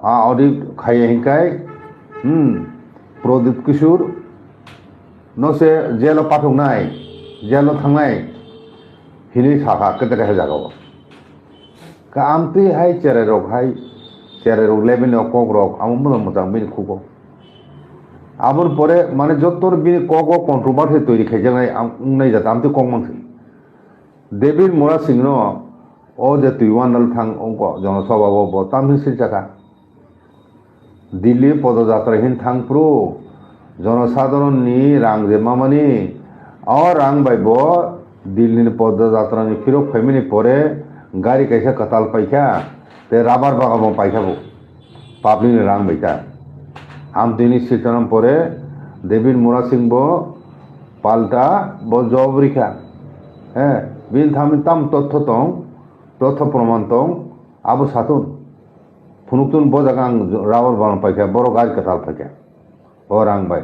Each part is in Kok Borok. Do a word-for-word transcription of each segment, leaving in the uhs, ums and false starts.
A audit khaiya hinkai, hmm, Pradip Kishore no se jail o pathoknai, jail o thangnai hinwi sakha kwtal hai jaga o. Ka amtwi hai cherai rok hai, cherai rok level ni o kok rok amo mano mwchang bini khugo. Aboni pore mane jotto bini kok o controversy toiri khaijaknai ang wngnai jat amtwi kok manswi. David Murasing no o je twi wandal thang ongko Jonosabha o bo tamni silchakha. Delhi podojatra hin thang phuru jonosadharon ni rang je mamani o rang bai bo Delhi ni podojatra ni phirok phaimani pore gari kaisa kwtal paikha tei rubber bagan bo paikha bo. Public ni rang bai ta. Amtwini silchana pore David Murasing bo palta bo job rikha. He, bini thani tam totho tong, totho proman tong, abo satun. Phunuktun bo jaga ang rubber bagan paikha, borok gari kwtal paikha. O rang bai.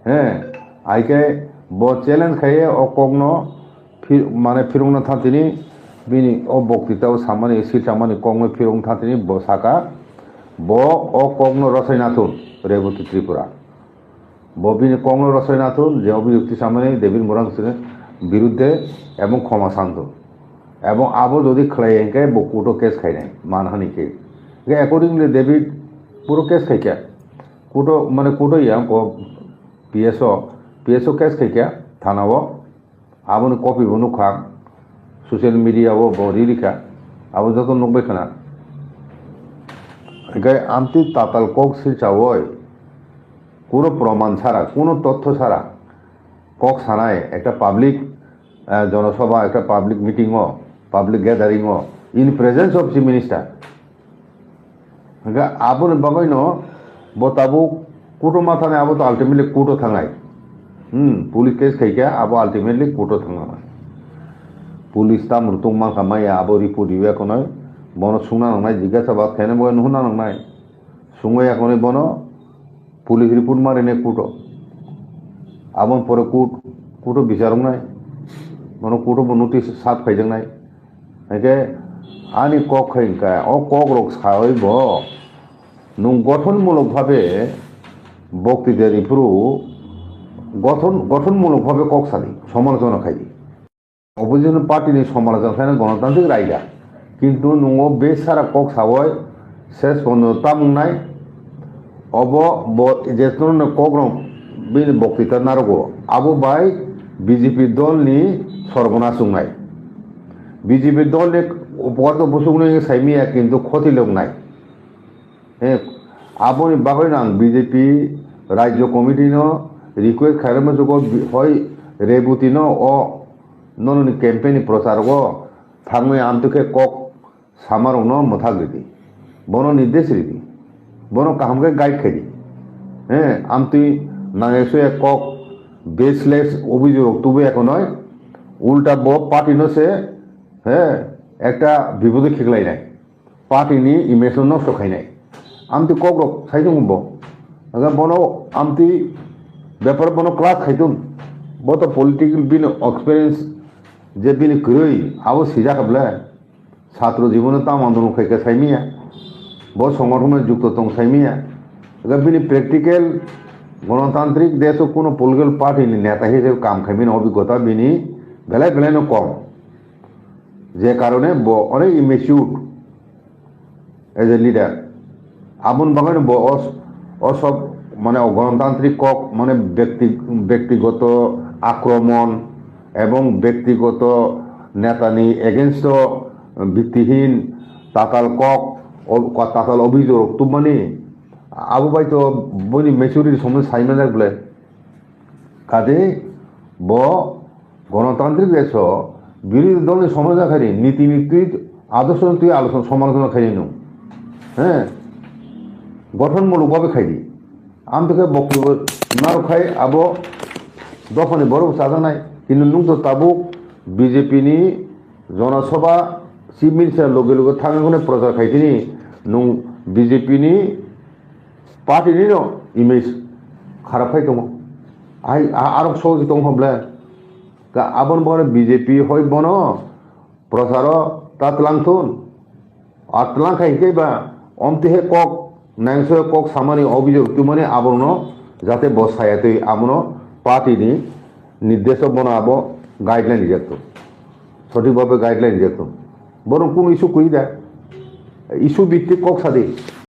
He, aike bo challenge khaiye o kokno phi-, mane phirungna thantini bini o boktita o samani silchamani kokno phirung thantini bo saka bo o kokno rosai nathun Reboti Tripura. Bo bini kokno rosai nathun je obhijok tisamani David Murasing birudde ebong khoma santhun. Ebong abo jodi khlai hinkhe bo court o case khainai manhani khe. Hinkhe accordingly David puro case khaikha. Court o, mane court o ya ko P S o, P S o case khaikha thana o. Aboni copy bo nukha, social media o bo ririkha, abo joto nukbai khna. Hinkhe amtwi tatal kok silchawoi, kuno proman sara, kuno totho sara, kok sanai ekta public, eh, jonosabha, ekta public meeting o, public gathering o, in presence of Chief Minister. Hingke aboni bagwino bo tabuk kuto ma thani abo to ultimately kuto thangnai. Hmm, police case khaikha abo ultimately kuto thangnai. Police tam rutung mankha maya abo report riwi akhonai bono sungna nangnai jigyasa ba khaina bo nuhuna nangnai. Sungwi akhonai bono police report ma rinai kuto. Aboni pore kut-, kuto bichar wngnai. Bono kuto bo notice serve khaijaknai. Hingke ani kok hai hingka, o kok rok sawi bo nung gothon mulok bhabe bokti de riphuru gothon, gothon mulok bhabe kok sadi, somalochona khaidi. Opposition party ni somalochona khaina gonotantrik raida. Kintu nungo besara kok sawi ses pono tamung nai, obo bo je tono kokrok bini boktita narogo, abo bai B J P dol ni sorbonas wngnai. B J P dol ni upokar to busuk nai saimiya kintu khoti lok nai. He, aboni bagwi no ang B J P Rajya Committee no request khairokma jugo bi-, hoi Reboti no o nono ni campaign ni prochar go thangwi amtwi khe kok sama rok no mwthak ridi. Bono nirdesh ridi. Bono kaham khe guide khaidi. He, amtwi nangya soya kok baseless obhijog rok tubui ekonoi ulta bo party no se, he, ekta bipodo khiklainai. Party ni image no nosto khainai. Amtwi kok rok sai tongo bo. Aga bono amtwi bepar bono class khaitun. Bo to political bini experience je bini kwrwi abo sijak kha ble. Satro jibono tam andolon khaikha saimiya. Bo songothon jukto tong saimiya. Aga bini practical gonotantrik desh o kuno political party ni neta hisabe kam khaimani obhigota bini belai belai no kom. Je karone bo onek immature as a leader. Aboni bagwi no bo o, o sob mane o gonotantrik kok mane bekti-, bektigoto akromon ebong bektigoto netani against o bhittihin tatal kok, o, tatal obhijog rok tubmani abo bai to boni maturity somoi sai manjak bole. Kade bo gonotantrik desh o birodhi dol ni somalochona khaidi, niti niti adorsho ni twi alochona somalochona khaidi nung. He, gothon muluk bhabe khaidi. Amtwi khe bokti bo narwk khai abo dophani borok bo chajaknai. Kintu nung to tabuk B J P ni Jonosabha Chief Minister loge loge thangwi hwnwi prochar khai tini nung B J P ni party ni no image kharap khai tongo. Ai, a-, arok sogi tong hom ble. Ka abon bo B J P hoi bono procharo ta tlang thun. A tlang khai hingke ba omte he kok Nangso kok samani obijog tumani abono jate bo saya twi abono party ni nirdesh bono abo guideline rijak to. Sothik bhabe guideline rijak to. Borok kunu issue kwi da. Issue bhitti kok sadi.